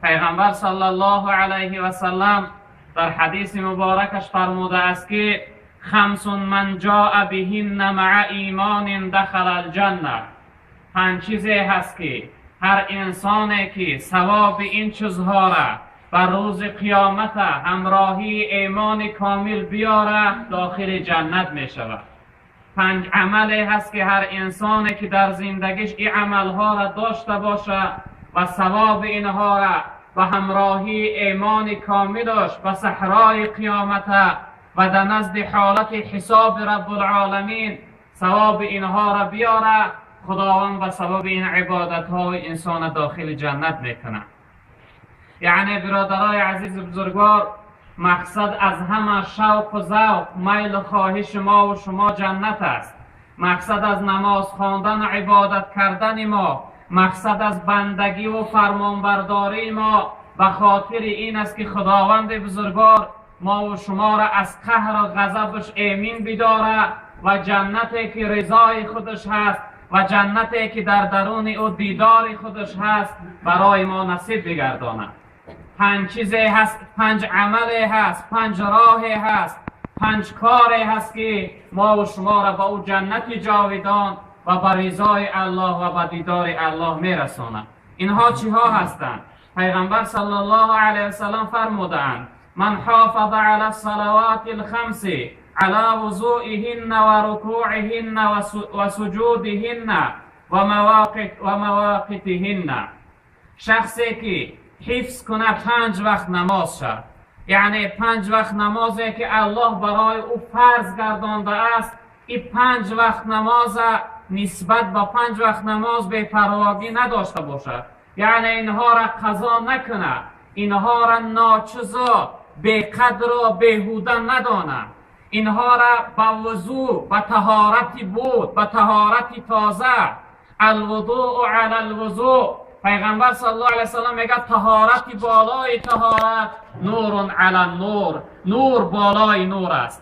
Пайғамбар саллаллоҳу алайҳи васаллам дар ҳадиси муборакаш фармудааст, ки хамсун ман ҷоа биҳинна маа имонин дахала алҷанна. Панҷ чизе ҳаст, ки ҳар инсоне ки савоби ин чизҳоро ба рӯзи қиёмат ҳамроҳии имони комил биёрад, дохили ҷаннат мешавад. Панҷ амале ҳаст, ки ҳар инсоне ки дар зиндагиш ин амалҳоро дошта бошад ва савоби инҳоро ба ҳамроҳии имони комилаш ба саҳрои қиёмат ва дар назди ҳолати ҳисоби раббулоламин савоби инҳоро биёрад, худованд ба сабаби ин ибодатҳои инсона дохили ҷаннат мекунад. Яъне бародарои азизу бузургвор, мақсад аз ҳама шавқу завқ, майлу хоҳиши мо ва шумо ҷаннат аст. Мақсад аз намоз хондан ва ибодат кардани мо, мақсад аз бандагӣ ва фармонбардории мо ба хотири ин аст, ки худованди бузургвор мо ва шуморо аз қаҳру ғазабаш эмин бидорад ва ҷаннате ки ризои худаш ҳаст ва ҷаннате ки дар даруни ӯ дидори худаш ҳаст барои мо насиб бигардонад. Панҷ чизе ҳаст, панҷ амале ҳаст, панҷ роҳе ҳаст, панҷ коре ҳаст, ки мо ва шуморо ба ӯ ҷаннати ҷовидон ва ба ризои аллоҳ ва ба дидори аллоҳ мерасонад. Инҳо чиҳо ҳастанд? Пайғамбар саллаллоҳу алайҳи васаллам фармудаанд: ман ҳофаза ала салавати лхамси ала вузуиҳинна ва рукуиҳинна ва суҷудиҳинна ва мавоқитиҳинна. Шахсе ки ҳифз кунад панҷ вақт намоз шад, яъне панҷ вақт намозе ки аллоҳ барои ӯ фарз гардондааст, ин панҷ вақт намоза нисбат ба панҷ вақт намоз бепарвогӣ надошта бошад, яъне инҳоро қазо накунад, инҳоро ночизу беқадру беҳуда надонад, инҳоро ба вузӯ, ба таҳорати буд, ба таҳорати тоза, алвудуу ала алвузӯ. Пайғамбар саллаллоҳу алайҳи васаллам мегӯяд: таҳорати болои таҳорат нурун ала нур, нур болои нур аст.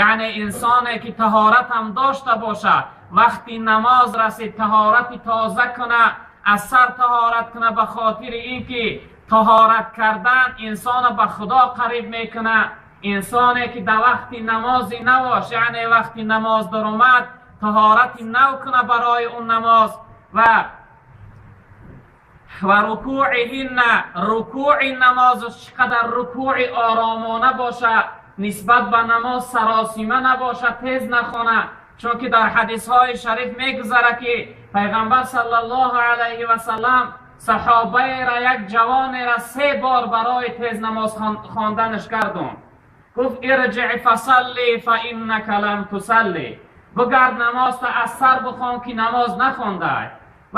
Яъне инсоне ки таҳорат ҳам дошта бошад, вақти намоз расид таҳорати тоза кунад, аз сар таҳорат кунад, ба хотири ин ки таҳорат кардан инсонро ба худо қариб мекунад. Инсоне ки дар вақти намози навош, яъне вақти намоз даромад, таҳорати нав кунад барои он намоз ва рукуиҳинна, рукуи намозаш чӣ қадар рукуи оромона бошад, нисбат ба намоз саросима набошад, тез нахонад, чунки дар ҳадисҳои шариф мегузарад, ки пайғамбар саллаллоҳу алайҳи васаллам саҳобаеро, як ҷавонеро се бор барои тез намоз хонданаш гардонд. Гуфт: ирҷиъ фасалли фаиннака лам тусалли, бигард намозта аз сар бихон, ки намоз нахондай.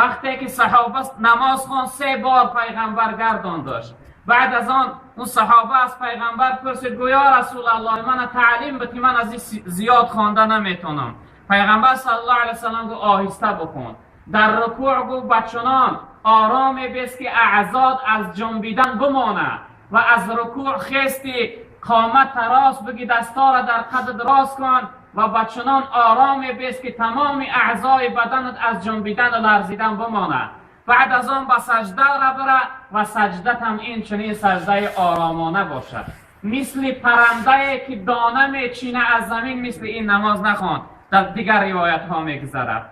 Вақте ки саҳоба намоз хон, се бор пайғамбар гардондаш. Баъд аз он он саҳоба аз пайғамбар пурсид: гӯ ё расулаллоҳ, мана таълим бити, ман аз ин зиёд хонда наметонам. Пайғамбар саллаллоҳу алайҳи васаллам гӯ: оҳиста бихон. Дар рукӯъ гӯ ба чунон ороме бес, ки аъзод аз ҷунбидан бимонад, ва аз рукӯъ хести қомата рост биги, дастора дар қадат рост кун ва ба чунон ороме бес, ки тамоми аъзои баданат аз ҷунбидану ларзидан бимонад. Баъд аз он ба саҷда бира ва саҷдатам ин чунин саҷдаи оромона бошад, мисли парандае ки дона мечина аз замин, мисли ин намоз нахон. Дар дигар ривоятҳо мегузарад.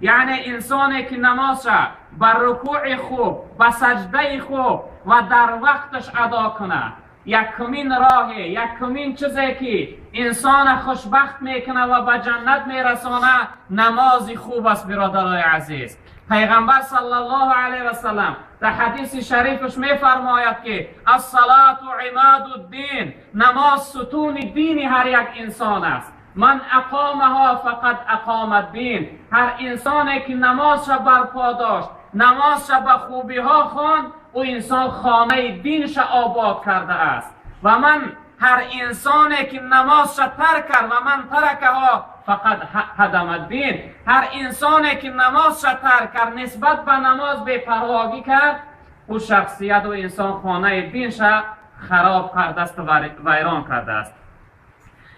Яъне инсоне ки намозша ба рукӯи хуб, ба саҷдаи хуб ва дар вақташ адо кунад, якумин роҳе, якумин чизе ки инсона хушбахт мекунад ва ба ҷаннат мерасонад, намози хуб аст. Бародарои азиз, пайғамбар саллаллоҳу алайҳи васаллам дар ҳадиси шарифаш мефармояд, ки ассалату имаду ддин, намоз сутуни дини ҳар як инсон аст. Ман ақомаҳо фақад ақома ддин. Ҳар инсоне ки намозша барпо дошт, намозша ба хубиҳо хонд, ӯ инсон хонаи динша обод кардааст. Ва ман ҳар инсоне ки намозша тарк кард, ва ман таракаҳо фақад ҳадама ддин, ҳар инсоне ки намозша тарк кард, нисбат ба намоз бепарвогӣ кард, ӯ шахсият, ӯ инсон хонаи динша хароб кардааст, вайрон кардааст.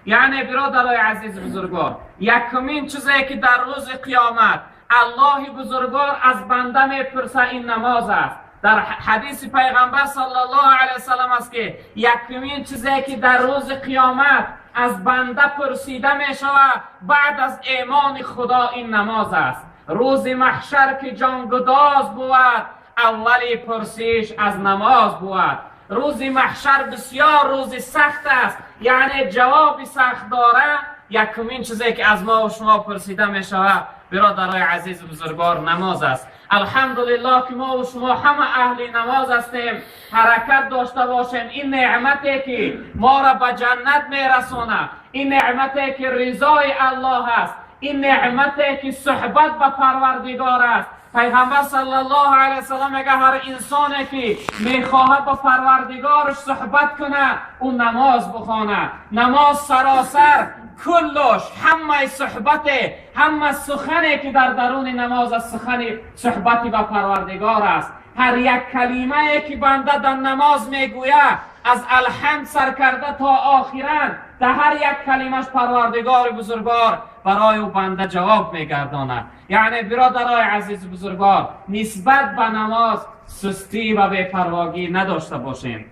Яъне бародарои азизи бузургвор, якумин чизе ки дар рӯзи қиёмат аллоҳи бузургвор аз банда мепурса, ин намоз аст. در حدیث پیغمبر صلی الله علیه وسلم است که یکمین چیزی که در روز قیامت از بنده پرسیده می شود بعد از ایمان خدا این نماز است. روز محشر که جانگداز بود، اولی پرسش از نماز بود. روز محشر بسیار روز سخت است، یعنی جواب سخت داره. یکمین چیزی که از ما و شما پرسیده می شود برادرای عزیز بزرگوار نماز است. الحمدلله که ما و شما همه اهل نماز هستیم. حرکت داشته باشیم. این نعمتی که ما را به جنت میرسانه، این نعمتی که رضای الله است، این نعمتی که صحبت به پروردگار است. پیغمبر صلی الله علیه وسلم میگه هر انسانی که میخواهد با پروردگارش صحبت کنه او نماز بخوانه. نماز سراسر کلش همه صحبت، همه سخنی که در درون نماز است سخن صحبتی با پروردگار است. هر یک کلمه که بنده در نماز میگوید از الحمد سر کرده تا آخرا، در هر یک کلمهش پروردگار بزرگوار برای او بنده جواب میگرداند. یعنی برادرای عزیز بزرگوار، نسبت به نماز سستی و بی‌پرواگی نداشته باشیم.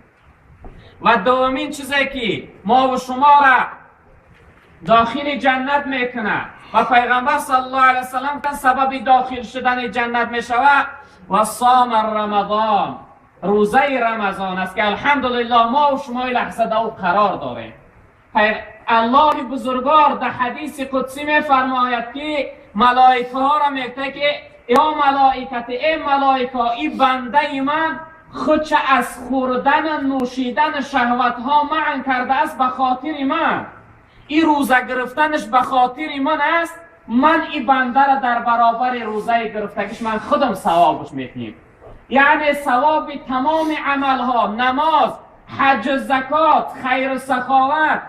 و دومین چیزی که ما و شما را داخل جنت میکنه و پیغمبر صلی الله علیه وسلم سبب داخل شدن جنت میشود و صام رمضان، روزه رمضان است که الحمدلله ما و شما لحظه در او قرار داریم. الله بزرگوار در حدیث قدسی میفرماید که ملائکه ها را میگه که یا ملائکت، ای ملائکه، ای بنده من خودش از خوردن و نوشیدن شهوت ها منع کرده است به خاطر من، این روزه گرفتنش به خاطر من است، من این بنده را در برابر روزه گرفتگیش من خودم ثوابش میتیم. یعنی ثواب تمام عملها، نماز، حج و زکات، خیر و سخاوت،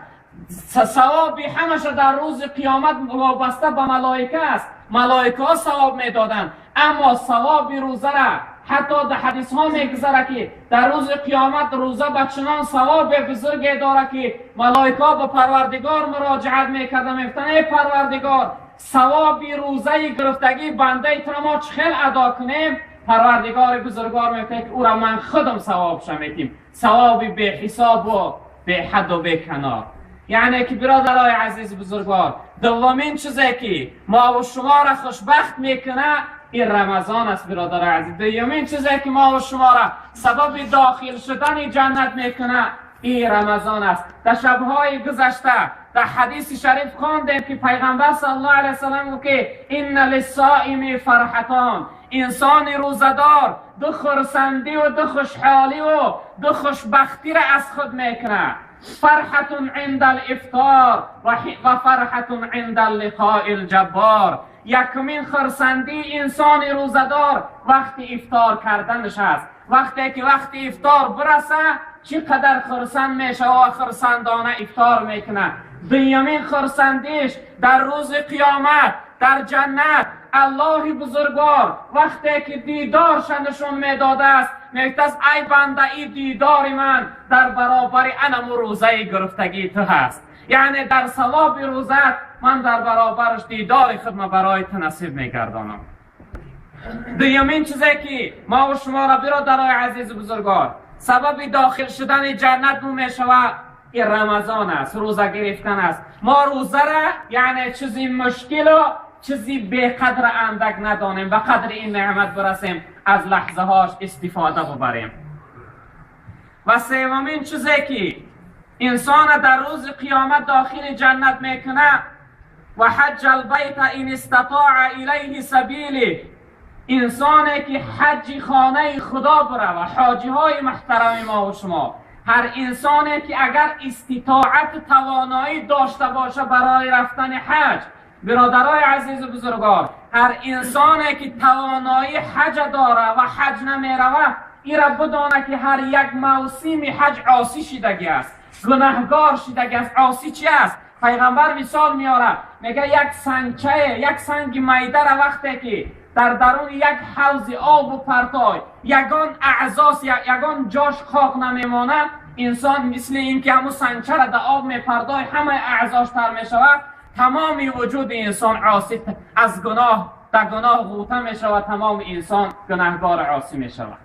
ثواب همش در روز قیامت وابسته به ملائکه است. ملائکه ها ثواب میدادند، اما ثواب روزه را حتی در حدیث ها میگذره که در روز قیامت روزه به چنان ثواب بزرگی داره که ملائکه ها به پروردگار مراجعت میکردن، میگفتن ای پروردگار، ثواب روزه گرفتگی بنده تو را ما چخیل ادا کنیم؟ پروردگار بزرگوار میگه که او را من خودم ثوابش میتیم، ثواب بی حساب و بی حد و بی کنار. یعنی که برادرای عزیز بزرگوار، دومین چیزی که ما و شما را خوشبخت میکنه این رمضان است برادر عزیز. دومین چیزی که ما و شما را سبب داخل شدن جنت میکنه این رمضان است. در شبهای گذشته در حدیث شریف خواندیم که پیغمبر صلی الله علیه وسلم گفت که ان للصائم فرحتان، انسان روزه‌دار دو خرسندی و دو خوشحالی و دو خوشبختی را از خود میکنه. فرحة عند الافطار و فرحة عند اللقاء الجبار. یکمین خرسندی انسان روزه‌دار وقتی افطار کردنش است. وقتی که وقتی افطار برسه چقدر خرسند میشه و خرسندانه افطار میکنه. دومین خرسندیش در روز قیامت در جنت الله بزرگوار وقتی که دیدارش نشون میداده است، میگفت است ای بنده، ای دیدار من در برابر انم روزه گرفتگی تو هست. یعنی در ثواب روزت من در برابرش دیدار خود برای تو نصیب میگردانم. دومین چیزی که ما و شما را برادرای عزیز بزرگوار سبب داخل شدن جنت میشود این رمضان است، روزه گرفتن است. ما روزه را یعنی چیزی مشکل و چیزی بی قدر اندک ندانیم، به قدر این نعمت برسیم، از لحظه هاش استفاده ببریم. و سومین چیزی که انسان در روز قیامت داخل جنت میکنه و حج البیت ان استطاع الیه سبیله، انسانی که حج خانه خدا بره و حاجی های محترم ما و شما، هر انسانی که اگر استطاعت توانایی داشته باشه برای رفتن حج، برادرای عزیز و بزرگوار، هر انسانی که توانایی حج داره و حج نمیروه، این را بدانه که هر یک موسم حج عاصی شدگی است، گناهگار شدگی است. عاصی چی است؟ پیغمبر مثال میاره، میگه یک سنگچه، یک سنگ میده را وقتی که در درون یک حوض آب و پرتای یگان اعضاس یگان جاش خاک نمیمانه، انسان مثل این که همون سنگچه را در آب میپردای همه اعضاش تر میشود، تمام وجود انسان عاصی از گناه در گناه غوطه میشود، تمام انسان گناهگار عاصی میشود.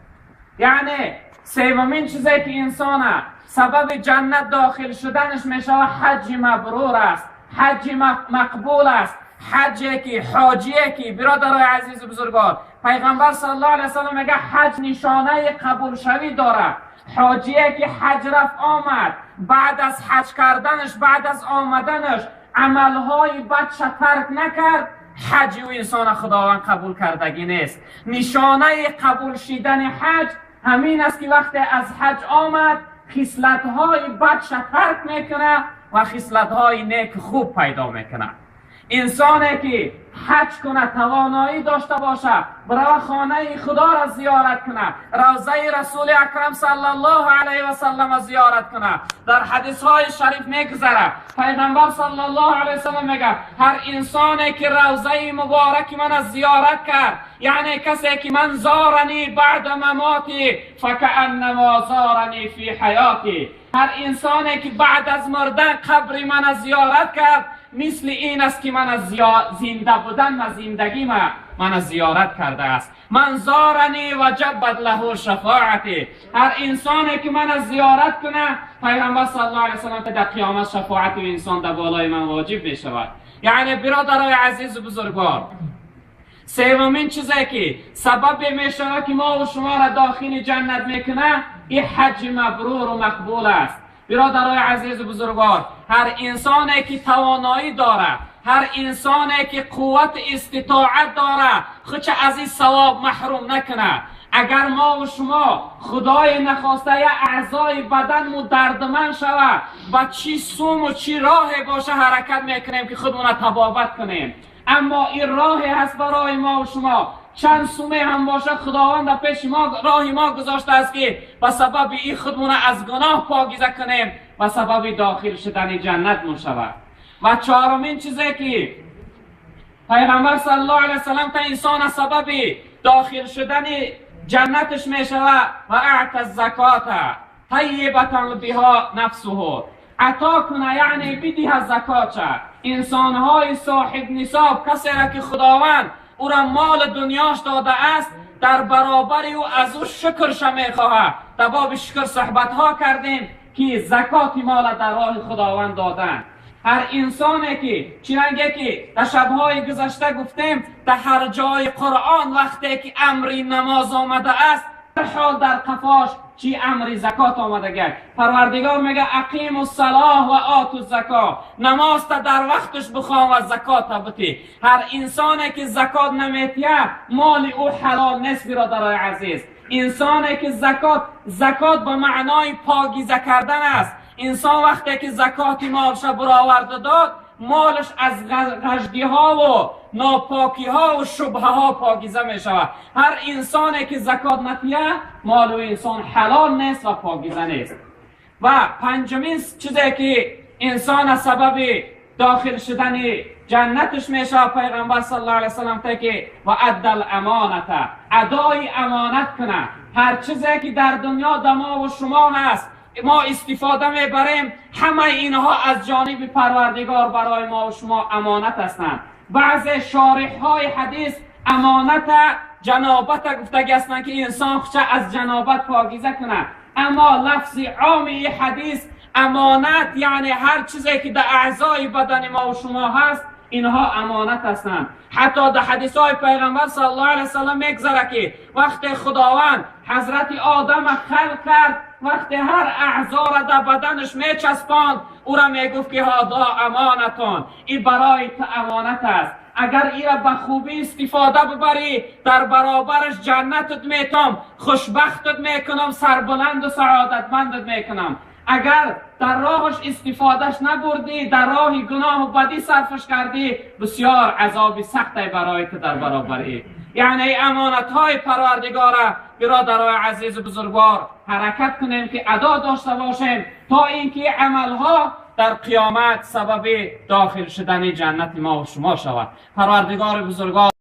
یعنی سومین چیزی که انسان سبب جنت داخل شدنش میشود حج مبرور است، حج مقبول است، حجی که حاجی که برادرای عزیز و بزرگوار، پیغمبر صلی الله علیه و سلم میگه حج نشانه قبول شوی داره. حاجی که حج رفت آمد، بعد از حج کردنش، بعد از آمدنش عملهای بدش ترک نکرد، حج او انسان خداوند قبول کردگی نیست. نشانه قبول شدن حج همین است که وقتی از حج آمد خصلت‌های بدش ترک میکنه و خصلت‌های نیک خوب پیدا میکنه. انسانی که حج کنه، توانایی داشته باشه، برای خانه خدا را زیارت کنه، روضه رسول اکرم صلی الله علیه و سلم زیارت کنه. در حدیث های شریف میگذره پیغمبر صلی الله علیه و سلم میگه هر انسانی که روضه مبارک من زیارت کرد، یعنی کسی که من زارنی بعد مماتی فکأنما زارنی فی حیاتی، هر انسانی که بعد از مردن قبر من زیارت کرد، مثل این است که من از زنده بودن و زندگی من زیارت کرده است. من زارنی و جبت له شفاعتی، هر انسانی که من زیارت کنه، پیغمبر صلی الله علیه و سلم در قیامت شفاعت انسان در بالای من واجب می شود. یعنی برادرای عزیز و بزرگوار، سومین چیزی که سبب می شود که ما و شما را داخل جنت میکنه، این حج مبرور و مقبول است. برادرای عزیز و بزرگوار، هر انسانی که توانایی داره، هر انسانی که قوت استطاعت داره، خودش از این ثواب محروم نکنه. اگر ما و شما خدای نخواسته یا اعضای بدن مو دردمند شوه، با چی سوم و چی راه باشه حرکت میکنیم که خودمون تبابت کنیم، اما این راه هست برای ما و شما، چند سومه هم باشه خداوند در پیش ما راه ما گذاشته است که به سبب این خودمون از گناه پاکیزه کنیم و سبب داخل شدن جنت مون شود. و چهارمین چیزی که پیغمبر صلی الله علیه و سلم تا انسان سبب داخل شدن جنتش می شود، و اعطى الزکات طیبة بها نفسه، عطا کنه یعنی بدیه زکات. انسانهای صاحب نصاب، کسی را که خداوند او را مال دنیاش داده است، در برابر او از او شکرش میخواهد. در باب شکر صحبت ها کردیم که زکات مال در راه خداوند دادن. هر انسانی که چنانکه که در شبهای گذشته گفتیم، در هر جای قرآن وقتی که امر نماز آمده است، در حال در قفاش چی امر زکات آمده گرد. پروردگار میگه اقیم الصلاه و آتوا الزکات، نماز تا در وقتش بخوان و زکات بتی. هر انسانی که زکات نمیتیه، مال او حلال نیست. برادرای عزیز، انسانی که زکات به معنای پاکیزه کردن است. انسان وقتی که زکات مالش برآورده داد، مالش از غشدی ها و ناپاکی ها و شبهه ها پاکیزه می شود. هر انسانی که زکات نتیه، مال و انسان حلال نیست و پاکیزه نیست. و پنجمین چیزی که انسان سبب داخل شدن جنتش میشه، پیغمبر صلی الله علیه و سلم که و ادى الامانت، ادای امانت کنه. هر چیزی که در دنیا دما و شما هست، ما استفاده میبریم، همه اینها از جانب پروردگار برای ما و شما امانت هستند. بعض شارح های حدیث امانت جنابت گفتگی هستند که انسان خودش از جنابت پاکیزه کنه، اما لفظ عام حدیث امانت یعنی هر چیزی که در اعضای بدن ما و شما هست، اینها امانت هستند. حتی در حدیث های پیغمبر صلی الله علیه و سلم میگذره که وقتی خداوند حضرت آدم خلق کرد، وقتی هر اعضا را در بدنش میچسباند، او را میگفت که هذا امانتون، این برای تو امانت است. اگر ای را به خوبی استفاده ببری، در برابرش جنتت میتم، خوشبختت میکنم، سربلند و سعادتمندت میکنم. اگر در راهش استفادهش نبردی، در راه گناه و بدی صرفش کردی، بسیار عذاب سخت برای تو در برابری. یعنی امانت های پروردگاره برادرای عزیز و بزرگوار حرکت کنیم که ادا داشته باشیم تا اینکه عملها در قیامت سبب داخل شدن جنت ما و شما شود. پروردگار بزرگوار